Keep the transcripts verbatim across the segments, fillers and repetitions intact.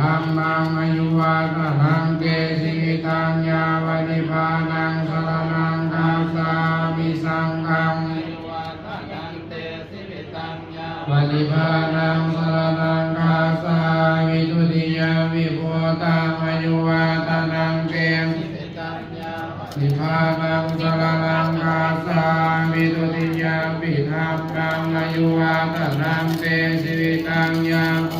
Dhammaṃ āyuvaḍḍhanaṃ te jīvitaṃ yāva nibbānaṃ saraṇaṃ gacchāmi. Saṅghaṃ āyuvaḍḍhanaṃ te jīvitaṃ yāva nibbānaṃ saraṇaṃ gacchāmi. Dutiyampi buddhaṃ āyuvaḍḍhanaṃ te nibbānaṃ saraṇaṃ gacchāmi. Dutiyampi dhammaṃ āyuvaḍḍhanaṃ te jīvitaṃ yāva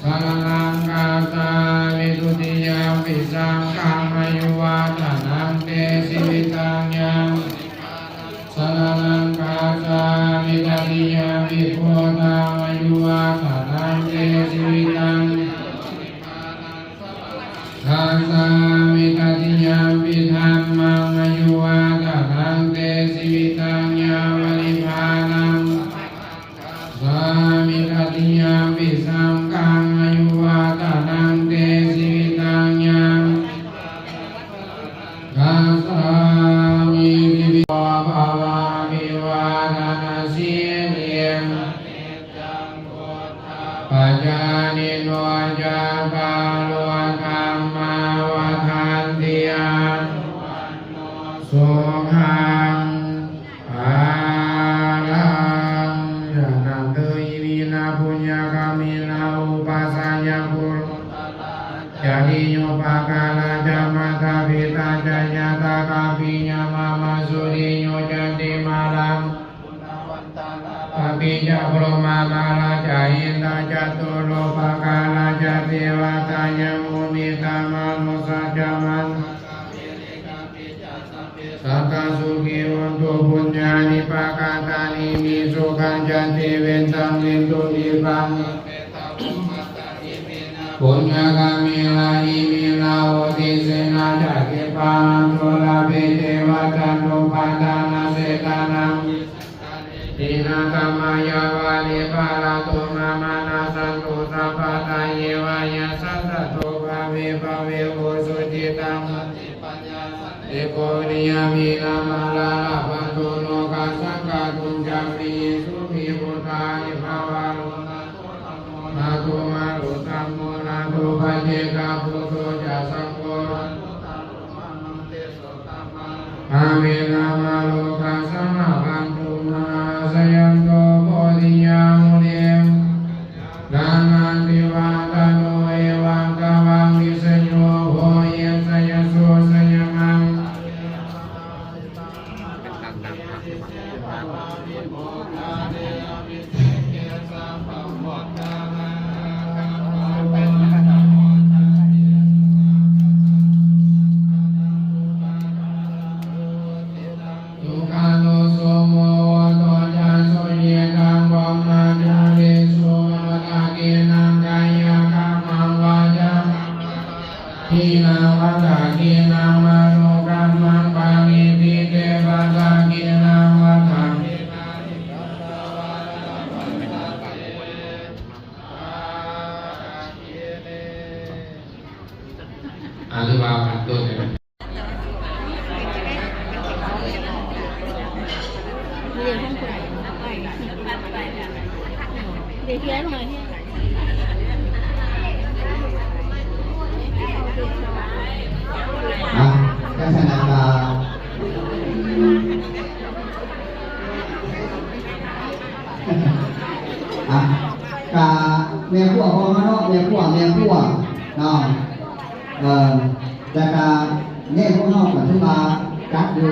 saraṇaṃ gacchāmi. Dutiyampi saṅghaṃ āyuvaḍḍhanaṃ te jīvitaṃ yāva saraṇaṃ gacchāmi. Tatiyampi buddhaṃ āyuvaḍḍhanaṃ te jīvitaṃ gacchāmi. Tatiyampi dhammaṃ āyuvaḍḍhanaṃ te jīvitaṃ yāva nibbānaṃ gacchāmi. Tatiyampi saṅghaṃ āyuvaḍḍhanaṃ te jīvitaṃ yāva gacchāmi. Bhavābhivādanasīlissa pajānino cattāro dhammā vaḍḍhanti āyuvaṇṇo sukhaṃ balaṃ. Jayanto iminā puññakammena upajjhāyā guṇuttarā ācariyūpakārā ca mātā pitā ca ñātakā piyā mamaṃ suriyo candimā rājā guṇavantā narāpi ca brahmamārā ca indā ca catulokapālā ca devatā yamo mittā manussā ca majjhā sattā sukhī hontu puññāni pakatāni me sukhañca tividhaṃ dentu khippaṃ puññakammena iminā uddisena ca khippāhaṃ sulabhe ceva taṇhupādānachedanaṃ ṭhitā dhammayā valipalato mamaṃ nassantu sabbadā yeva yattha jāto bhave bhave ujucittaṃ satipaññā sallekho viriyamhinā mārā labhantu nokāsaṃ kātuñca viriyesu me. Buddhādhipavaro nātho dhammo nātho varuttamo nātho paccekabuddho ca saṅgho nāthottaro mamaṃ tesottamānubhāvena mārokāsaṃ labhantu mā. Jayanto bodhiyā mūle sakyānaṃ nandivaḍḍhano evaṃ tvaṃ vijayo hohi jayassu jayamaṅgale aparājitapallaṅke sīse paṭhavipokkhare abhiseke sabbabuddhānaṃ aggappatto pamodati. Sukhaṇo sumuhutto ca suyiṭṭhaṃ brahmacārisu dakkhiṇaṃ kāyakammaṃ vācākammaṃ padakkhiṇaṃ padakkhiṇaṃ manokammaṃ paṇidhī te padakkhiṇā padakkhiṇāni katvāna labhantatthe padakkhiṇe. อ่ะ หรือว่าอันต้นเนี่ย อ่ะ ก็ฉะนั้นก็ อ่ะ ก็แม่ครัวของเราเนาะ แม่ครัว แม่ครัวเนาะ เอ่อ แล้วก็แม่ของเราก็ถือว่าจัดอยู่